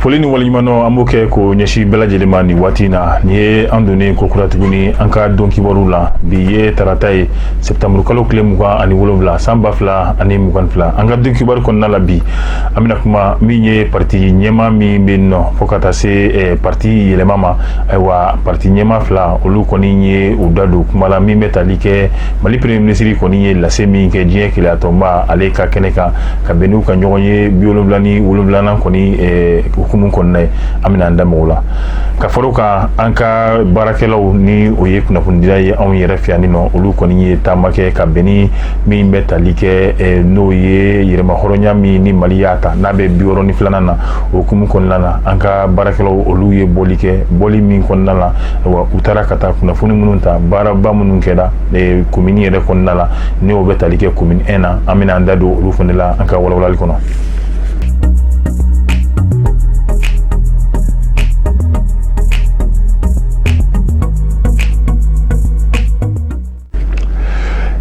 Foli ni waleɲumandɔn, an b'o kɛ k'o ɲɛsin bɛɛ lajɛlen ma nin waati in na. Nin ye an donnen kokura tuguni an ka don kibaru la. Bi ye tarata ye, sɛptanburu kalo tile 27, san 2022. An ka don kibaru kɔnɔna la bi, an bɛna kuma min ye parti ɲɛmaa min bɛ yen nɔ, fo ka taa se parti yɛlɛma ma. Ayiwa, parti ɲɛmaa fila, olu kɔni ye u da don kuma la min bɛ tali kɛ Mali premier ministre kɔni ye lase min kɛ diɲɛ kelenyatɔnba ale ka kɛnɛ kan, ka bɛn n'u ka ɲɔgɔn ye 77nan kɔni hukumu kɔnɔna ye. An bɛna an da mago la ka fara o kan. An ka baarakɛlaw, ni o ye kunnafonidila ye anw yɛrɛ fɛ yan nɔ, olu kɔni ye taama kɛ ka bɛn ni min bɛ tali kɛ n'o ye yɛrɛmahɔrɔnya min ni Mali y'a ta, n'a bɛ 62nan na, o hukumu kɔnɔna na, an ka baarakɛlaw, olu ye bɔli kɛ. Bɔli min kɔnɔna la, wa u taara ka taa kunnafoni minnu ta, baaraba minnu kɛra komini yɛrɛ kɔnɔna la, ni o bɛ tali kɛ commune 1 na, an bɛna an da don olu fana la an ka walawalali kɔnɔ.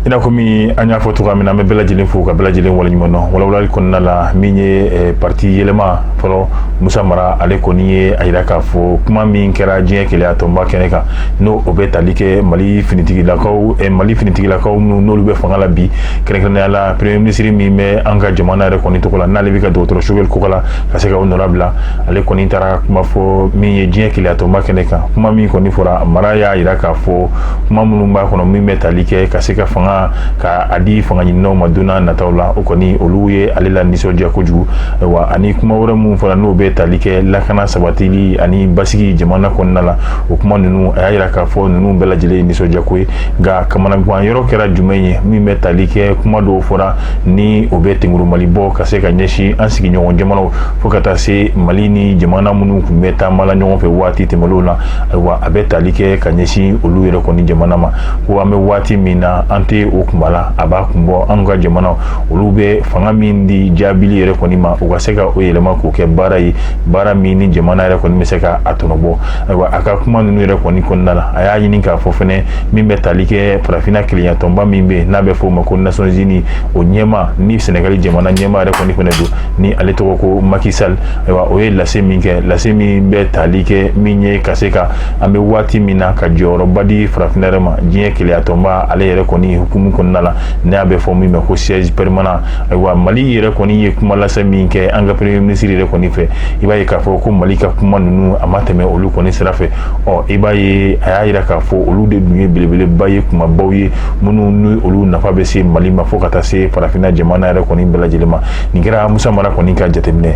I n'a fɔ min an y'a fɔ cogoya min na, an bɛ bɛɛ lajɛlen fo ka bɛɛ lajɛlen waleɲuman dɔn. Walawalali kɔnɔna la, min ye parti yɛlɛma fɔlɔ, Musa Mara, ale kɔni ye a yira k'a fɔ kuma min kɛra diɲɛ kelenyatɔnba kɛnɛ kan, n'o o bɛ tali kɛ Mali finitigilakaw minnu n'olu bɛ fanga la bi, kɛrɛnkɛrɛnnenya la premier ministre min bɛ an ka jamana yɛrɛ kɔni tɔgɔ la, n'ale bɛ ka dɔgɔtɔrɔ Choguel Kokala ka se ka o nɔrabila. Ale kɔni taara kuma fɔ min ye diɲɛ kelenyatɔnba kɛnɛ kan. Kuma min kɔni fɔra, Mara y'a yira k'a fɔ kuma minnu b'a kɔnɔ, min bɛ tali kɛ ka se ka fanga ka a di fanga ɲininaw ma don n'a nataw la, o kɔni olu ye ale la nisɔndiya kojugu. Wa ani kuma wɛrɛ minnu fɔra, n'o bɛ tali kɛ lakana sabatili ani basigi jamana kɔnɔna la, o kuma ninnu, a y'a yira k'a fɔ ninnu bɛɛ lajɛlen ye nisɔndiya ko ye. Nka kamanagan yɔrɔ kɛra jumɛn ye? Min bɛ tali kɛ kuma dɔw fɔra, ni o bɛ tengurumali bɔ ka se ka ɲɛsin an sigiɲɔgɔn jamanaw, fo ka taa se Mali ni jamana minnu tun bɛ taama la ɲɔgɔn fɛ waati tɛmɛnlenw na. Ayiwa, a bɛ tali kɛ ka ɲɛsin olu yɛrɛ kɔni jamana ma, ko an bɛ waati min na, an tɛ o kunba la, a b'a kun bɔ an ka jamana, olu bɛ fanga min di jaabili yɛrɛ kɔni ma, u ka se ka o yɛlɛma k'o kɛ baara ye, baara min ni jamana yɛrɛ kɔni bɛ se ka a tɔnɔbɔ. Ayiwa, a ka kuma ninnu yɛrɛ kɔni kɔnɔna la, a y'a ɲini k'a fɔ fɛnɛ min bɛ tali kɛ farafinna kelenyatɔnba min bɛ yen, n'a bɛ fɔ o ma ko Nations Unies, o ɲɛmaa ni Senegali jamana ɲɛmaa yɛrɛ kɔni fɛnɛ don, ni ale tɔgɔ ko Macky Sall. Ayiwa, o ye lase min kɛ, lase min bɛ tali kɛ min ye ka se ka an bɛ waati min na ka jɔyɔrɔba di farafinna yɛrɛ ma diɲɛ kelenyatɔnba ale yɛrɛ kɔni hukumu kɔnɔna la, n'a bɛ fɔ min ma ko siège permanent. Ayiwa, Mali yɛrɛ kɔni ye kuma lase min kɛ an ka premier ministre yɛrɛ kɔni fɛ, i b'a ye k'a fɔ ko Mali ka kuma ninnu, a ma tɛmɛ olu kɔni sira fɛ. Ɔ, i b'a ye, a y'a yira k'a fɔ olu de dun ye belebeleba ye, kumabaw ye minnu ni olu nafa bɛ se Mali ma, fo ka taa se farafinna jamana yɛrɛ kɔni bɛɛ lajɛlen ma. Nin kɛra Musa Mara kɔni ka jateminɛ.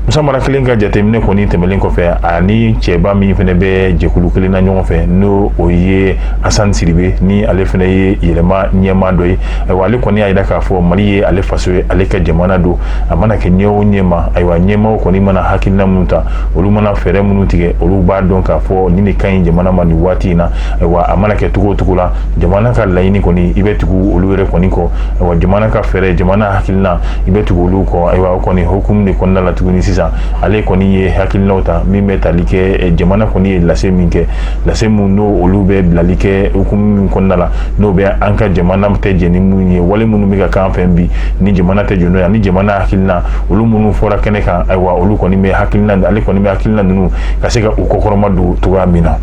Musa Mara kelen ka jateminɛ kɔni tɛmɛlen kɔfɛ, ani cɛba min fɛnɛ bɛ jɛkulu kelen na ɲɔgɔn fɛ, n'o o ye Asan Siribe, ni ale fɛnɛ ye yɛlɛma ɲɛmaa dɔ ye. Ayiwa, ale kɔni y'a yira k'a fɔ Mali ye ale faso ye, ale ka jamana don. A mana kɛ ɲɛ o ɲɛ ma, ayiwa, ɲɛmaaw kɔni mana hakilina minnu ta, olu mana fɛɛrɛ minnu tigɛ, olu b'a dɔn k'a fɔ nin de ka ɲi jamana ma nin waati in na. Ayiwa, a mana kɛ cogo o cogo la, jamana ka laɲini kɔni, i bɛ tugu olu yɛrɛ kɔni kɔ. Ayiwa, jamana ka fɛɛrɛ, jamana hakilina, i bɛ tugu olu kɔ. Ayiwa, o kɔni hukumu de kɔnɔna la tuguni sisan, ale kɔni ye hakilinaw ta min bɛ tali kɛ jamana kɔni ye lase min kɛ, lase min n'o olu bɛ bilali kɛ hukumu min kɔnɔna la, n'o bɛ an ka jamana tɛ jɛn ni mun ye, wale minnu bɛ ka k'an fɛ bi, ni jamana tɛ jɔ n'o ye, ani jamana hakilina, olu minnu fɔra kɛnɛ kan. Ayiwa, olu kɔni bɛ hakilina, ale kɔni bɛ hakilina ninnu ka se ka u kɔkɔrɔma don cogoya min na.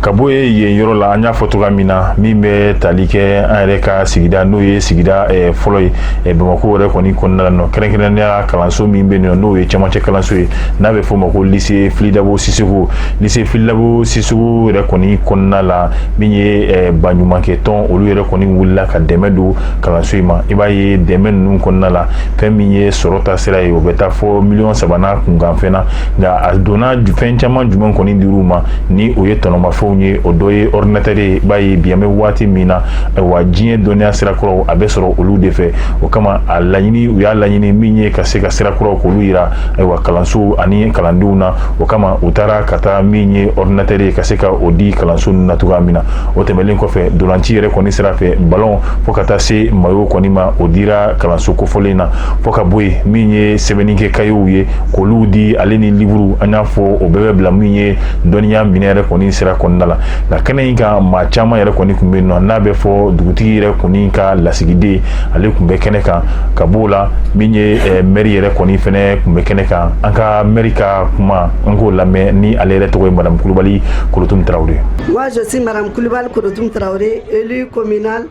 Ka bɔ yen yɔrɔ la, an y'a fɔ cogoya min na, min bɛ tali kɛ an yɛrɛ ka sigida, n'o ye sigida fɔlɔ ye Bamakɔ yɛrɛ kɔni kɔnɔna la nɔ, kɛrɛnkɛrɛnnenya kalanso min bɛ yen nɔ, n'o ye cɛmancɛ kalanso ye, n'a bɛ f'o ma ko lycée Fily Dabo Sissoko. Lycée Fily Dabo Sissoko yɛrɛ kɔni kɔnɔna la, min ye baɲumankɛ tɔn, olu yɛrɛ kɔni wulila ka dɛmɛ don kalanso in ma. I b'a ye, dɛmɛ ninnu kɔnɔna la, fɛn min ye sɔrɔ ta sira ye, o bɛ taa fɔ miliyɔn 3 n'a kunkanfɛn na. Nka a donna fɛn caman jumɛn kɔni dir'u ma, ni o ye tɔnɔmafɛnw ye, o dɔ ye ordinateur ye. I b'a ye, bi an bɛ waati min na, ayiwa, diɲɛ dɔnniya sira kuraw, a bɛ sɔrɔ olu de fɛ. O kama, a laɲini, u y'a laɲini min ye ka se ka sira kuraw k'olu yira, ayiwa, kalanso ani kalandenw na. O kama, u taara ka taa min ye ordinateur ye, ka se ka o di kalanso ninnu na cogoya min na. O tɛmɛnen kɔfɛ, dolanci yɛrɛ kɔni sira fɛ, ballon fo ka taa se maillot kɔni ma, o dira kalanso kofɔlen na. Fo ka bɔ yen, min ye sɛbɛnnikɛ kayew ye, k'olu di, ale ni livre, an y'a fɔ, o bɛɛ bɛ bila min ye dɔnniya minɛ yɛrɛ kɔni. kɔni sira kɔnɔna la. Nka kɛnɛ in kan, maa caman yɛrɛ kɔni tun bɛ yen nɔ, n'a bɛ fɔ dugutigi yɛrɛ kɔni ka lasigiden, ale tun bɛ kɛnɛ kan. Ka b'o la, min ye mɛri yɛrɛ kɔni fɛnɛ tun bɛ kɛnɛ kan. An ka mɛri ka kuma, an k'o lamɛn, ni ale yɛrɛ tɔgɔ ye Madame Kulubali Kolotum Tarawele. Moi, je suis Madame Koulibaly Kolotum Traoré, élue communale.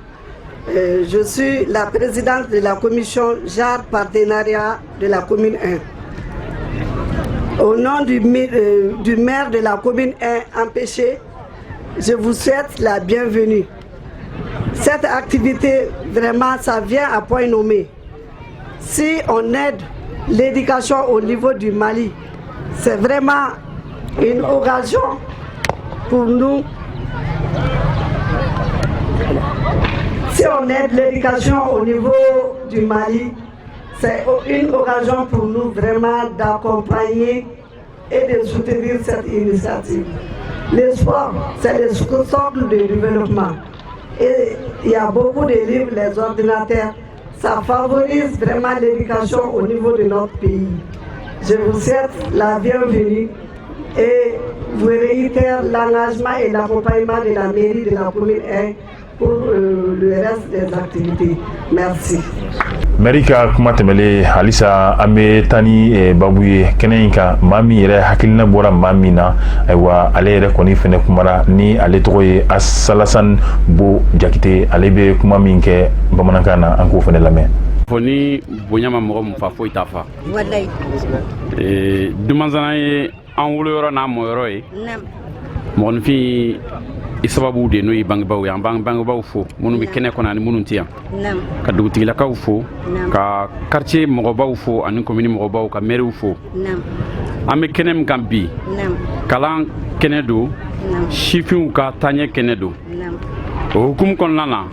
Je suis la présidente de la commission genre partenariat de la commune 1. Au nom du maire de la commune 1 empêché, je vous souhaite la bienvenue. Cette activité, vraiment, ça vient à point nommé. Si on aide l'éducation au niveau du Mali, c'est vraiment une occasion pour nous. Si on aide l'éducation au niveau du Mali, c'est une occasion pour nous vraiment d'accompagner et de soutenir cette initiative. Le sport, c'est le socle de développement. Et il y a beaucoup de livres, les ordinateurs, ça favorise vraiment l'éducation au niveau de notre pays. Je vous souhaite la bienvenue et vous réitère l'engagement et l'accompagnement de la mairie de la commune 1 pour le reste des activités. Merci. Mɛri ka kuma tɛmɛlen, halisa an bɛ taa ni babu ye kɛnɛ in kan. Maa min yɛrɛ hakilina bɔra maa min na, ayiwa, ale yɛrɛ kɔni fɛnɛ kumara, ni ale tɔgɔ ye Alassane Bo Jakite. Ale bɛ kuma min kɛ bamanankan na, an k'o fɛnɛ lamɛn. Fɔ ni bonya ma mɔgɔ mun fa, foyi t'a fa. Dumanzana ye an woloyɔrɔ n'a mɔyɔrɔ ye. Mɔgɔninfin i sababu de n'o ye bangebaaw ye. An b'an bangebaaw fo, minnu bɛ kɛnɛ kɔnɔ ani minnu tɛ yan, ka dugutigilakaw fo, ka quartier mɔgɔbaw fo ani commune mɔgɔbaw, ka maires fo. An bɛ kɛnɛ min kan bi, kalan kɛnɛ don, sifinw ka taaɲɛ kɛnɛ don. O hukumu kɔnɔna na,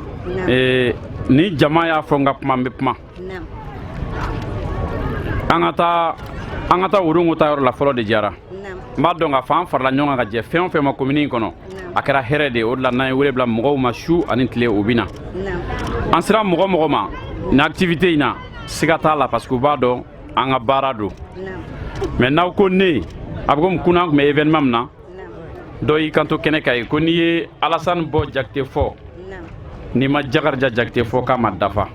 ni jama y'a fɔ n ka kuma, n bɛ kuma. An ka taa Orongo ta yɔrɔ la fɔlɔ de diyara. N b'a dɔn k'a fɔ an farala ɲɔgɔn kan ka jɛ fɛn o fɛn ma commune in kɔnɔ, a kɛra hɛrɛ de ye. O de la n'an ye wele bila mɔgɔw ma su ani tile, u bɛ na. An sera mɔgɔ mɔgɔ ma nin activité in na, siga t'a la, parce que u b'a dɔn an ka baara don. Mais n'aw ko ne a bɛ komi kunun an tun bɛ événement min na, dɔ y'i kanto kɛnɛ kan ye ko n'i ye Alassane Bɔ Jakite fɔ, n'i ma Jakarija Jakite fɔ, k'a ma dafa.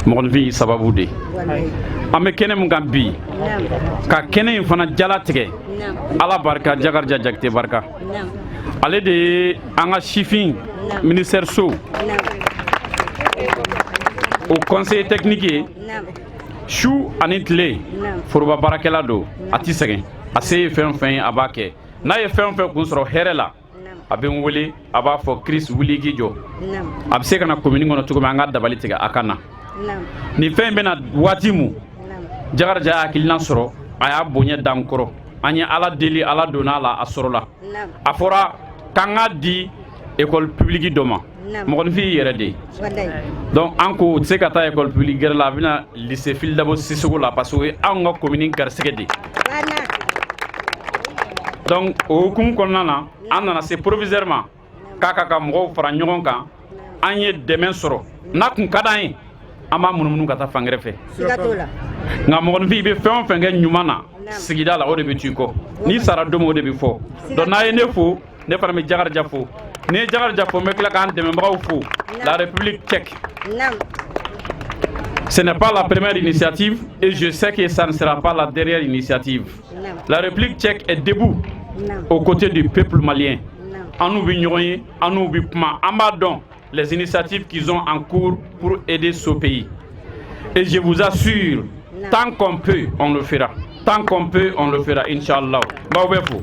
Mɔgɔninfin y'i sababu de. An bɛ kɛnɛ min kan bi, ka kɛnɛ in fana jala tigɛ, Ala barika, Jakarija Jakite barika, ale de ye an ka sifin ministère so o conseiller technique ye. Su ani tile, foroba baarakɛla don, a ti sɛgɛn. A se ye fɛn o fɛn ye, a b'a kɛ. N'a ye fɛn o fɛn kun sɔrɔ hɛrɛ la, a bɛ n wele, a b'a fɔ: "Chris, wuli k'i jɔ." A bɛ se ka na commune kɔnɔ cogo min, an ka dabali tigɛ a ka na. Nin fɛn in bɛna waati mun, Jakarija y'a hakilina sɔrɔ, a y'a bonya d'an kɔrɔ. An ye Ala deli, Ala donna a la, a sɔrɔla. A fɔra k'an k'a di école publique dɔ ma. Mɔgɔninfin y'i yɛrɛ de ye. Donc an ko o tɛ se ka taa école publique gɛrɛ la, a bɛna lycée Fily Dabo Sissoko la, parce que o ye anw ka commune garisɛgɛ de ye. Donc o hukumu kɔnɔna na, an nana se provisoirement k'a ka mɔgɔw fara ɲɔgɔn kan. An ye dɛmɛ sɔrɔ. N'a kun ka d'an ye, an b'a munumunu ka taa fan wɛrɛ fɛ. Nka mɔgɔninfin, i bɛ fɛn o fɛn kɛ ɲuman na sigida la, o de bɛ to i kɔ. N'i sara don min, o de bɛ fɔ. Donc n'a ye ne fo, ne fana bɛ Jakarija fo. Ni ye Jakarija fo, n bɛ tila k'an dɛmɛbagaw fo, la République tchèque. Ce n'est pas la première initiative et je sais que ça ne sera pas la dernière initiative. La République tchèque est debout aux côtés du peuple malien. An n'u bɛ ɲɔgɔn ye, an n'u bɛ kuma, an b'a dɔn les initiatives qu'ils ont en cours pour aider ce pays. Et je vous assure, tant qu'on peut, on le fera. Tant qu'on peut, on le fera, Inch'Allah. B'aw bɛɛ fo.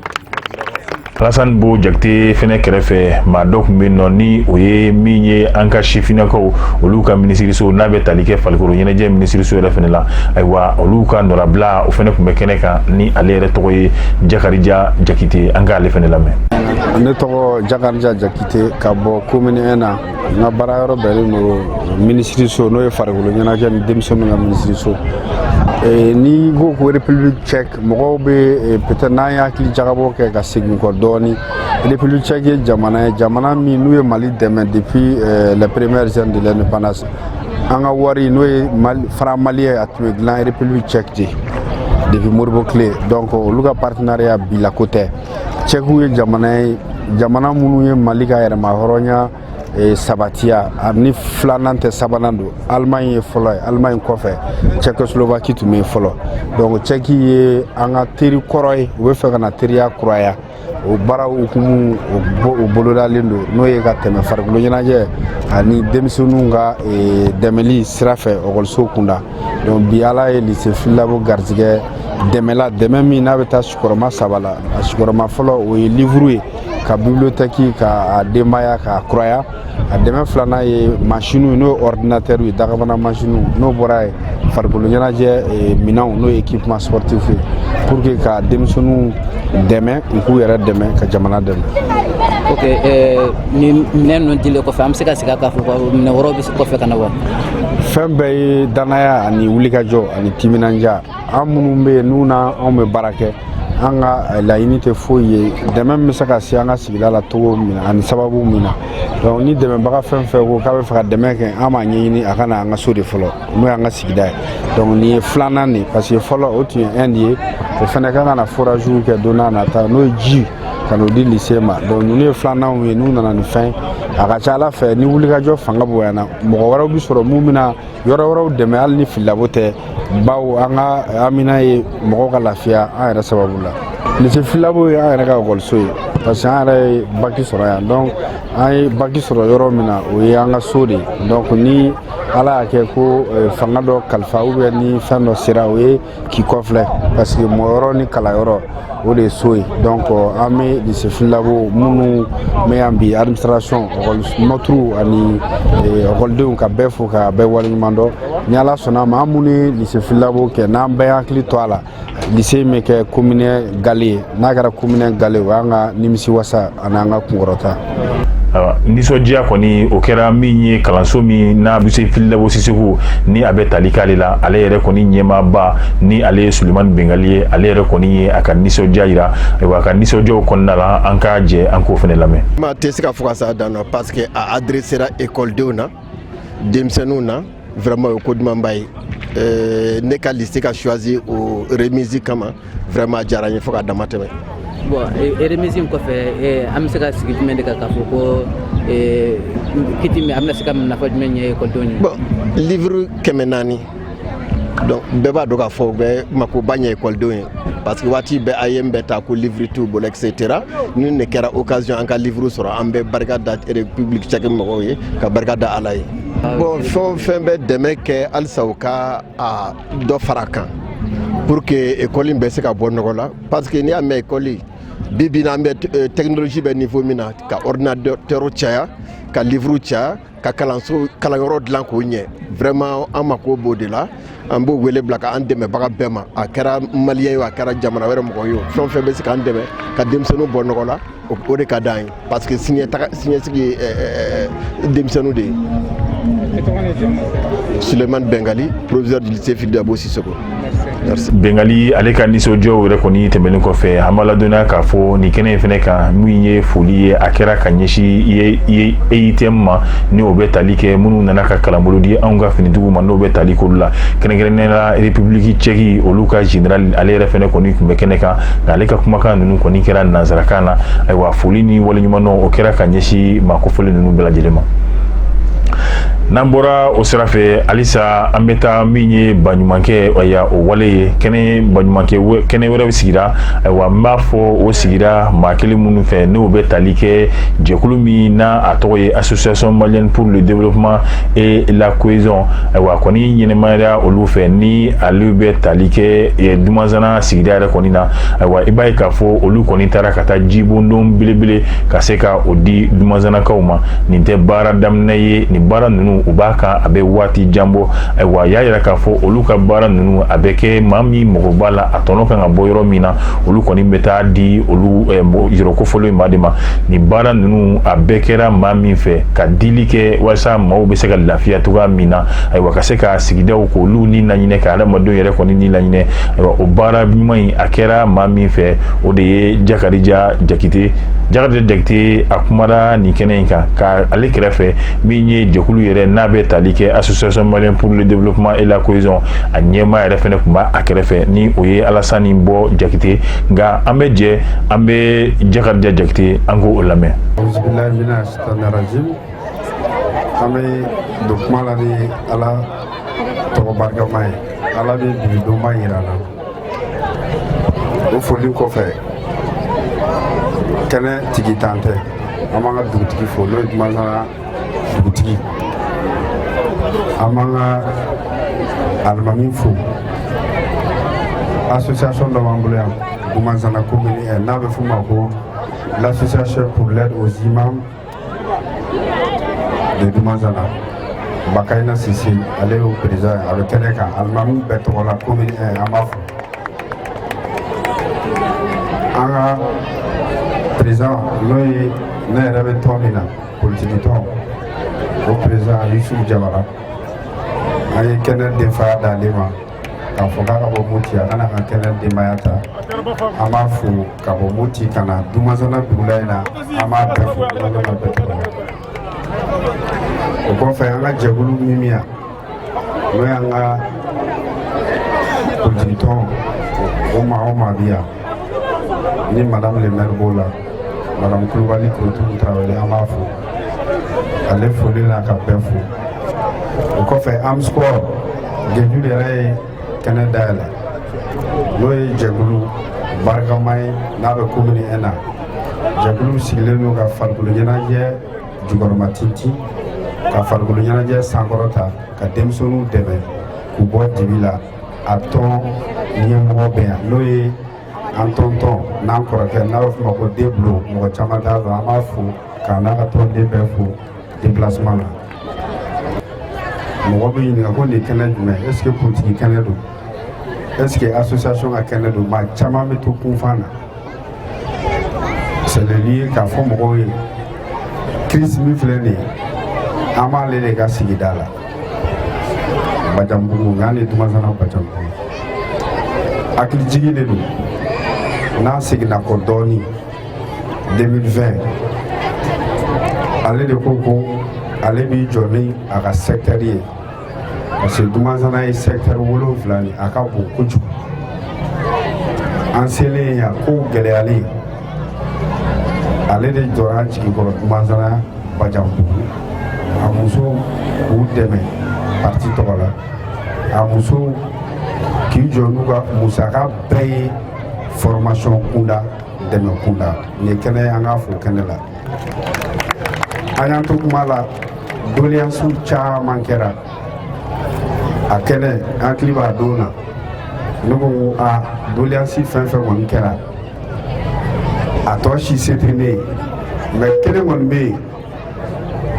Alassane Bo Jakite fɛnɛ kɛrɛfɛ, maa dɔ tun bɛ yen nɔ, ni o ye min ye an ka sifinnakaw olu ka minisiriso, n'a bɛ tali kɛ farikolo ɲɛnajɛ minisiriso yɛrɛ fɛnɛ la. Ayiwa, olu ka nɔrabila, o fɛnɛ tun bɛ kɛnɛ kan, ni ale yɛrɛ tɔgɔ ye Jakarija Jakite. An k'ale fɛnɛ lamɛn. Ne tɔgɔ Jakarija Jakite, ka bɔ commune 1 na. N ka baara yɔrɔ bɛnnen don minisiriso, n'o ye farikolo ɲɛnajɛ ni denmisɛnninw ka minisiriso. N'i ko ko République tchèque, mɔgɔw bɛ peut-être n'an ye hakili jagabɔ kɛ ka segin kɔ dɔɔni, République tchèque ye jamana ye, jamana min n'u ye Mali dɛmɛ depuis les premières années de l'indépendance. An ka wari, n'o ye franc malien, a tun bɛ dilan République tchèque de depuis Modibo tile. Donc olu ka partenariat bila ko tɛ. Tchèque ye jamana ye, jamana minnu ye Mali ka yɛrɛma hɔrɔnya sabatiya. A ni filanan tɛ, sabanan don. Allemagne ye fɔlɔ ye, Allemagne kɔfɛ Tchécoslovaquie tun bɛ yen fɔlɔ. Donc Tchèque ye an ka teri kɔrɔ ye, u bɛ fɛ ka na teriya kuraya. O baara hukumu o bolodalen don, n'o ye ka tɛmɛ farikolo ɲɛnajɛ ani denmisɛnninw ka dɛmɛli sira fɛ ekɔliso kunda. Donc bi, Ala ye lycée Fily Dabo garijɛgɛ dɛmɛ la, dɛmɛ min n'a bɛ taa sigiyɔrɔma saba la. A sigiyɔrɔma fɔlɔ, o ye livre ye, ka bibliothèque ka a denbaya k'a kuraya. A dɛmɛ filanan ye masiniw, n'o ye ordinateur ye, dagabana masiniw. N'o bɔra yen, farikolo ɲɛnajɛ minɛnw, n'o ye équipement sportif ye, pour que ka denmisɛnninw dɛmɛ, u k'u yɛrɛ dɛmɛ ka jamana dɛmɛ. Ok, ni minɛn ninnu dilen kɔfɛ, an bɛ se ka segin k'a fɔ ko minɛn wɛrɛw bɛ kɔfɛ ka na wa? Fɛn bɛɛ ye danaya ani wulikajɔ ani timinanja. An minnu bɛ yen n'u na anw bɛ baara kɛ, an ka laɲini tɛ foyi ye dɛmɛ min bɛ se ka se an ka sigida la cogo min na ani sababu min na. Donc ni dɛmɛbaga fɛn fɛn ko k'a bɛ fɛ ka dɛmɛ kɛ, an b'a ɲɛɲini a ka na an ka so de fɔlɔ, n'o y'an ka sigida ye. Donc nin ye filanan de, parce que fɔlɔ o tun ye Inde ye. O fana kan ka na forage kɛ don n'a nata, n'o ye ji ka n'o di lycée ma. Donc ninnu ye filananw ye, n'u nana ni fɛn. A ka ca Ala fɛ, ni wulikajɔ fanga bonyana, mɔgɔ wɛrɛw bi sɔrɔ mun bɛna yɔrɔ wɛrɛw dɛmɛ, hali ni Fily Dabo tɛ, bawo an ka amina ye mɔgɔw ka lafiya an yɛrɛ sababu la. Lycée Fily Dabo ye an yɛrɛ ka ekɔliso ye, parce que an yɛrɛ ye bac sɔrɔ yan. Donc an ye bac sɔrɔ yɔrɔ min na, o ye an ka so de ye. Donc ni Ala y'a kɛ ko fanga dɔ kalifa ou bien ni fɛn dɔ sera, o ye k'i kɔfilɛ, parce que mɔgɔyɔrɔ ni kalanyɔrɔ, o de ye so ye. Donc an bɛ lycée Fily Dabo minnu bɛ yan bi, administration, maîtres ani ekɔlidenw, ka bɛɛ fo ka bɛɛ waleɲuman dɔn. Ni Ala sɔnna a ma, an minnu ye lycée Fily Dabo kɛ, n'an bɛɛ hakili to a la, lycée in bɛ kɛ commune gale ye. N'a kɛra commune gale, o y'an ka nimisi wasa ani an ka kunkɔrɔta. Nisɔndiya kɔni, o kɛra min ye kalanso min n'a bɛ se Fily Dabo Sisoko ni a bɛ tali k'ale la, ale yɛrɛ kɔni ɲɛmaaba ni ale ye Sulemani Bengali ye, ale yɛrɛ kɔni ye a ka nisɔndiya yira. Ayiwa, a ka nisɔndiyaw kɔnɔna la, an k'a jɛ an k'o fana lamɛn. Ma tɛ se ka fɔ ka s'a dan na, parce que a adressera écoledenw na, denmisɛnninw na. Vraiment, o ye ko dumanba ye. Ne ka lycée ka choisi o remise kama, vraiment a diyara n ye fo ka dama tɛmɛ. Bon, remise in kɔfɛ, an bɛ se ka sigi jumɛn de kan k'a fɔ ko kiti min a bɛna se ka nafa jumɛn ɲɛ ekɔlidenw ye? Bon, livre 400, donc bɛɛ b'a dɔn k'a fɔ u bɛ makoba ɲɛ ekɔlidenw ye, parce que waati bɛɛ AEEM bɛ taa ko livre t'u bolo, et cetera. Ni nin kɛra occasion an ka livre sɔrɔ, an bɛ barika da République tchèque mɔgɔw ye, ka barika da Ala ye. Bon, fɛn o fɛn bɛ dɛmɛ kɛ halisa, u ka a dɔ fara a kan pour que école in bɛ se ka bɔ nɔgɔ la, parce que n'i y'a mɛn école, bi bi in na, an bɛ technologie bɛ niveau min na, ka ordinateur caya, ka livre caya, ka kalanso kalanyɔrɔ dilan k'o ɲɛ, vraiment an mako b'o de la. An b'o wele bila ka an dɛmɛbaga bɛɛ ma, a kɛra malien ye o, a kɛra jamana wɛrɛ mɔgɔ ye o, fɛn o fɛn bɛ se k'an dɛmɛ ka denmisɛnninw bɔ nɔgɔ la, o de ka d'an ye, parce que siniɲɛtaga siniɲɛsigi ye denmisɛnninw de ye. Sulemani Bengali, proviseur du lycée Fily Dabo Sissoko. Merci. Bengali, ale ka nisɔndiyaw yɛrɛ kɔni tɛmɛnen kɔfɛ, an b'a ladɔnniya k'a fɔ nin kɛnɛ in fɛnɛ kan, min ye foli ye, a kɛra ka ɲɛsin EITM ma, ni o bɛ tali kɛ minnu nana ka kalanbolo di anw ka finitigiw ma, n'o bɛ tali k'olu la, kɛrɛnkɛrɛnnenya la République tchèque, olu ka général, ale yɛrɛ fɛnɛ kɔni tun bɛ kɛnɛ kan. Nka ale ka kumakan ninnu kɔni kɛra nanzarakan na. Ayiwa, foli ni waleɲumandɔn, o kɛra ka ɲɛsin maa kofɔlen ninnu bɛɛ lajɛlen ma. N'an bɔra o sira fɛ, halisa an bɛ taa min ye baɲumankɛ aya o wale ye, kɛnɛ baɲumankɛ kɛnɛ wɛrɛ sigira. Ayiwa, n b'a fɔ o sigira maa kelen minnu fɛ, n'o bɛ tali kɛ jɛkulu min n'a a tɔgɔ ye Association malienne pour le développement et la cohésion. Ayiwa, kɔni ɲɛnɛmaya olu fɛ, ni ale bɛ tali kɛ Dumanzana sigida yɛrɛ kɔni na. Ayiwa, i b'a ye k'a fɔ olu kɔni taara ka taa jibondon belebele ka se ka o di Dumanzanakaw ma. Nin tɛ baara daminɛ ye, nin baara ninnu u b'a kan, a bɛ waati jan bɔ. Ayiwa, y'a yira k'a fɔ olu ka baara ninnu, a bɛ kɛ maa min mago b'a la, a tɔnɔ kan ka bɔ yɔrɔ min na, olu kɔni bɛ taa di olu yɔrɔ kofɔlen maa de ma. Nin baara ninnu, a bɛɛ kɛra maa min fɛ ka dili kɛ walasa maaw bɛ se ka lafiya cogoya min na, ayiwa, ka se ka sigidaw k'olu ni laɲinɛ, ka adamadenw yɛrɛ kɔni ni laɲinɛ. Ayiwa, o baara ɲuman in, a kɛra maa min fɛ, o de ye Jakarija Jakite. Jakarija Jakite, a kumara nin kɛnɛ in kan ka ale kɛrɛfɛ min ye jɛkulu yɛrɛ. n'a bɛ tali kɛ Association malienne pour le développement et la cohésion, a ɲɛmaa yɛrɛ fɛnɛ tun b'a a kɛrɛfɛ, ni o ye Alasani Bɔ Jakite. Nka an bɛ jɛ, an bɛ Jakarija Jakite, an k'o lamɛn. An bɛ don kuma la ni Ala tɔgɔ barikama ye. Ala bɛ bi donba yira na. O foli kɔfɛ, kɛnɛ tigi tan tɛ, an b'an ka dugutigi fo, n'o ye Dumansana dugutigi. An b'an ka alimami fo. Association dɔ b'an bolo yan Dumansana commune, n'a bɛ f'o ma ko l'Association pour l'aide aux imams de Dumansana. Bakayina Sise, ale y'o président ye, a bɛ kɛnɛ kan. Alimami bɛɛ tɔgɔ la commune 1, an b'a fo. An ka président, n'o ye ne yɛrɛ bɛ tɔn min na, politiki tɔn, o président Yusuf Jabara, an ye kɛnɛ denfaya d'ale ma k'a fɔ k'a ka bɔ Moti, a kana ka kɛnɛ denbaya ta. An b'a fo ka bɔ Moti ka na Dumansana dugula in na. An b'a bɛɛ fo Dumansana bɛɛ tɔgɔ la. O kɔfɛ, an ka jɛkulu min bɛ yan, n'o y'an ka politiki tɔn, o maa o maa bɛ yan, ni madame le maire b'o la, madame Kulubali Korotumu Tarawele, an b'a fo. Ale foli la ka bɛɛ fo. O kɔfɛ, Amsport Gejulu yɛrɛ ye kɛnɛ dayɛlɛ, n'o ye jɛkulu barikama ye, n'a bɛ commune 1 na. Jɛkulu sigilen don ka farikolo ɲɛnajɛ jukɔrɔma tintin, ka farikolo ɲɛnajɛ sankɔrɔta, ka denmisɛnninw dɛmɛ k'u bɔ dibi la. A tɔn ɲɛmɔgɔ bɛ yan, n'o ye an tɔntɔn n'an kɔrɔkɛ, n'a bɛ f'o ma ko Deblo, mɔgɔ caman t'a dɔn. An b'a fo k'a n'a ka tɔnden bɛɛ fo déplacement na. Mɔgɔ bɛ ɲininka ko nin kɛnɛ jumɛn? Est ce que politique kɛnɛ don? Est ce que association ka kɛnɛ don? Maa caman bɛ to kunfan na. C'est le lieu k'a fɔ mɔgɔw ye, crise min filɛ nin ye, an b'ale de ka sigida la, Bajanbugu, nka ni Dumansana Bajanbugu. Hakilijigin de don. N'an seginna kɔ dɔɔnin, 2020, ale de ko ko ale b'i jɔ ni a ka secteur ye, parce que Dumansana ye secteur 7 ni a ka bon kojugu. An selen yan, kow gɛlɛyalen, ale de jɔra an jigi kɔrɔ Dumansana Bajanbugu. A muso k'u dɛmɛ parti tɔgɔ la, a muso k'i jɔ n'u ka musaka bɛɛ ye, formation kunda, dɛmɛ kunda. Nin ye kɛnɛ ye, an k'a fo kɛnɛ la. An y'an to kuma la, doléances caman kɛra a kɛnɛ. An hakili b'a don na, ne ko ko a doléance fɛn fɛn kɔni kɛra, a tɔ si se tɛ ne ye, mais kelen kɔni bɛ yen,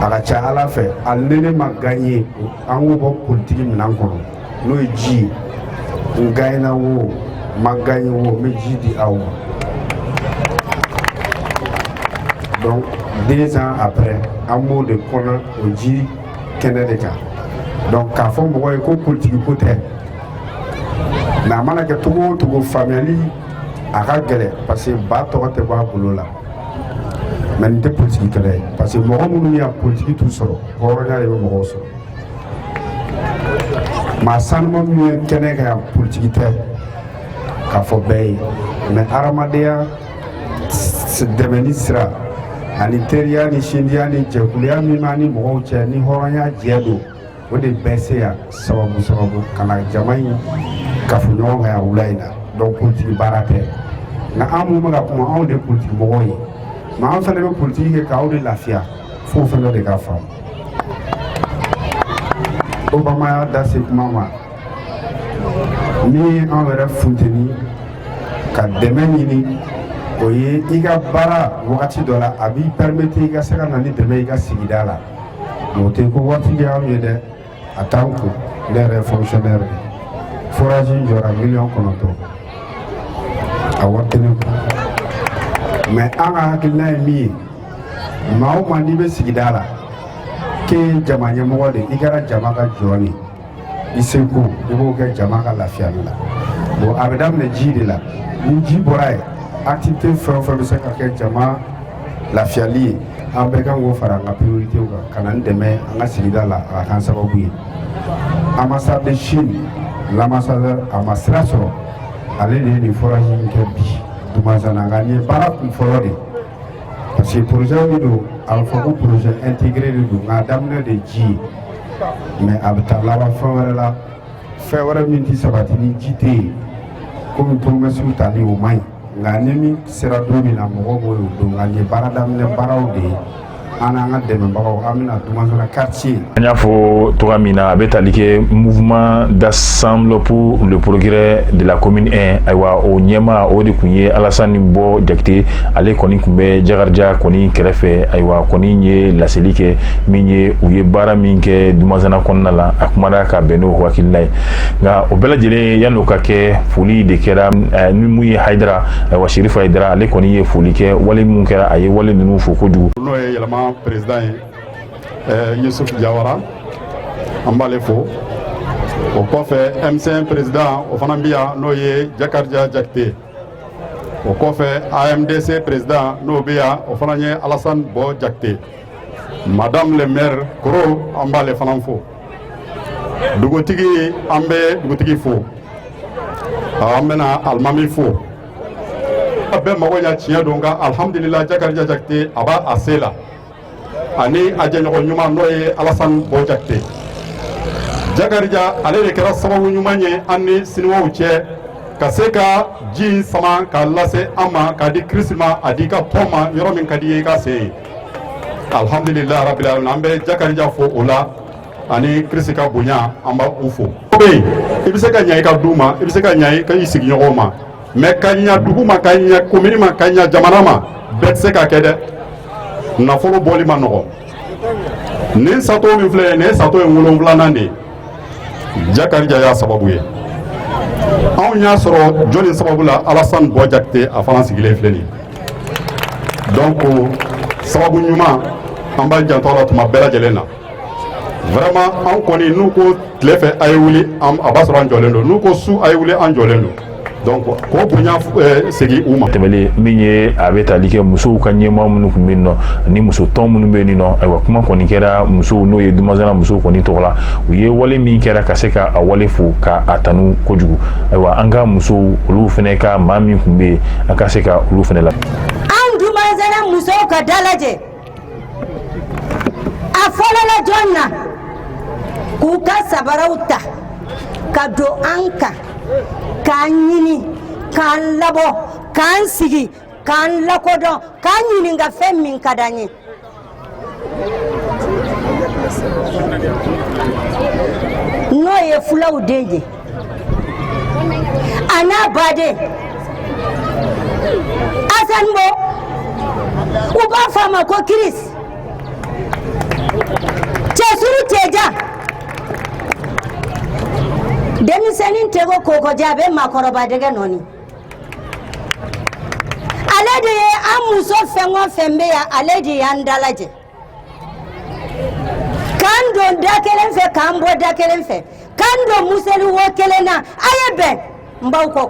a ka ca Ala fɛ, hali ni ne ma gagné, an k'o bɔ politiki minɛn kɔnɔ, n'o ye ji ye. N gagnera o, ma gagné o, n bɛ ji di aw ma. Donc 2 ans après, an b'o de kɔnɔ, o ji kɛnɛ de kan. Donc k'a fɔ mɔgɔ ye ko politiki ko tɛ, mais a mana kɛ cogo o cogo, faamuyali a ka gɛlɛn, parce que ba tɔgɔ tɛ bɔ a bolo la. Mais nin tɛ politiki kɛlɛ ye, parce que mɔgɔ minnu yan, politiki t'u sɔrɔ, hɔrɔnya de bɛ mɔgɔw sɔrɔ. Maa sanuma minnu ye kɛnɛ kan yan, politiki tɛ k'a fɔ bɛɛ ye, mais hadamadenya dɛmɛni sira ani teriya ni sindiya ni jɛkuluya min b'an ni mɔgɔw cɛ, ni hɔrɔnya jɛ don, o de bɛɛ se yan sababu sababu ka na jama in kafo ɲɔgɔn kan yan wula in na. Donc politiki baara tɛ, nka an minnu bɛ ka kuma, anw de ye politiki mɔgɔw ye, mais an fana bɛ politiki kɛ k'aw de lafiya, f'o fana de ka faamu. Obama y'a da se kuma ma min ye anw yɛrɛ funteni ka dɛmɛ ɲini, o ye i ka baara wagati dɔ la, a b'i permettre i ka se ka na ni dɛmɛ i ka sigida la. Mais o tɛ ko waati kɛ anw ye dɛ, a t'an kun. Ne yɛrɛ ye fonctionnaire de ye, forage in jɔra 9 miliyɔn, a wari tɛ ne kun. Mais an ka hakilina ye min ye, maa o maa n'i bɛ sigida la, k'e ye jama ɲɛmɔgɔ de, i kɛra jama ka jɔn de, i seko i b'o kɛ jama ka lafiyali la. Bon, a bɛ daminɛ ji de la. Ni ji bɔra yen, activité fɛn o fɛn bɛ se ka kɛ jama lafiyali ye. An bɛɛ kan k'o fara an ka priorité kan, ka na n dɛmɛ an ka sigida la, a ka kan sababu ye. Ambassade de Chine, l'ambassadeur, a ma sira sɔrɔ, ale de ye nin forage in kɛ bi Dumasana. Nka nin ye baara kun fɔlɔ de ye, parce que projet min don, a bɛ fɔ ko projet intégré de don, nka a daminɛ de ji ye, mais a bɛ taa laban fɛn wɛrɛ la, fɛn wɛrɛ min tɛ sabati ni ji tɛ yen. Komi promesse tali, o man ɲi, nka ni min sera don min na, mɔgɔw b'o ye o don. Nka nin ye baara daminɛ baaraw de ye, an n'an ka dɛmɛbagaw, an bɛna Dumasana quartier. An y'a fɔ togoya min na, a bɛ tali kɛ Mouvement d'ensemble pour le progrès de la commune 1. Ayiwa, o ɲɛma, o de tun ye Alasani Bɔ Jakite. Ale kɔni tun bɛ Jakarija kɔni kɛrɛfɛ. Ayiwa, kɔni ye laseli kɛ min ye, u ye baara min kɛ Dumasana kɔnɔna la, a kumana ka bɛn n'o hakilina ye. Nka o bɛɛ lajɛlen, yan'o ka kɛ, foli de kɛra ni mun ye Hayidara. Ayiwa, Sherif Hayidara, ale kɔni ye foli kɛ. Wale min kɛra, a ye wale ninnu fo kojugu. N'o ye yɛlɛma président ye, Yusuf Jawara, an b'ale fo. O kɔfɛ, M5 président, o fana bɛ yan, n'o ye Jakarija Jakite. O kɔfɛ, AMDC président, n'o bɛ yan, o fana ye Alassane Bɔ Jakite. Madame le maire Koro, an b'ale fana fo. Dugutigi, an bɛ dugutigi fo. An bɛna alimami fo. A bɛɛ mago ɲa tiɲɛ don, nka alhamdulillah, Jakarija Jakite, a b'a a se la, ani a jɛɲɔgɔn ɲuman, n'o ye Alassane Bɔ Jakite. Jakarija, ale de kɛra sababu ɲuman ye an ni siniwaw cɛ, ka se ka ji in sama k'a lase an ma, k'a di Kirisi ma, a di i ka tɔn ma, yɔrɔ min ka di i ye, i ka se yen. Alhamdulillah rabbil alamin, an bɛ Jakarija fo o la, ani Kirisi ka bonya, an b'a u fo. Bɛ yen, i bɛ se ka ɲa i ka du ma, i bɛ se ka ɲa i ka i sigiɲɔgɔnw ma, mais ka ɲa dugu ma, ka ɲa komini ma, ka ɲa jamana ma, bɛɛ tɛ se ka kɛ dɛ. Nafolo bɔli ma nɔgɔn. Nin sato min filɛ, nin ye sato ye 7nan de ye. Jakarija y'a sababu ye. Anw y'a sɔrɔ jɔnni sababu la? Alassane Bɔ Jakite, a fana sigilen filɛ nin ye. Donc sababu ɲuman, an b'a janto a la tuma bɛɛ lajɛlen na. Vraiment, an kɔni, n'u ko tile fɛ a ye wuli, a b'a sɔrɔ an jɔlen don. N'u ko su a ye wuli, an jɔlen don. Donc k'o bonya segin u ma. Tɛmɛlen min ye, a bɛ tali kɛ musow ka ɲɛmaa minnu tun bɛ yen nɔ, ani muso tɔn minnu bɛ yen nɔ. Ayiwa, kuma kɔni kɛra musow, n'o ye Dumasana musow kɔni tɔgɔ la. U ye wale min kɛra, ka se ka a wale fo, ka a tanu kojugu. Ayiwa, an ka musow, olu fana ka maa min tun bɛ yen, an ka se ka olu fana la. An Dumasana musow ka dalajɛ, a fɔlɔla jɔn na k'u ka sabaraw ta ka don an kan, k'an ɲini, k'an labɔ, k'an sigi, k'an lakodɔn, k'an ɲininka fɛn min ka d'an ye. N'o ye fulaw den ye, a n'a baden Asan Bo, u b'a fɔ a ma ko Kiris cɛsuru cɛjan. Denmisɛnnin tɛgɛ kokɔjɛ, a bɛ maakɔrɔba dɛgɛ nɔɔni. Ale de ye an muso fɛn o fɛn bɛ yan, ale de y'an dalajɛ, k'an don da kelen fɛ, k'an bɔ da kelen fɛ, k'an don museli wo kelen na. A ye bɛn n b'aw kɔ.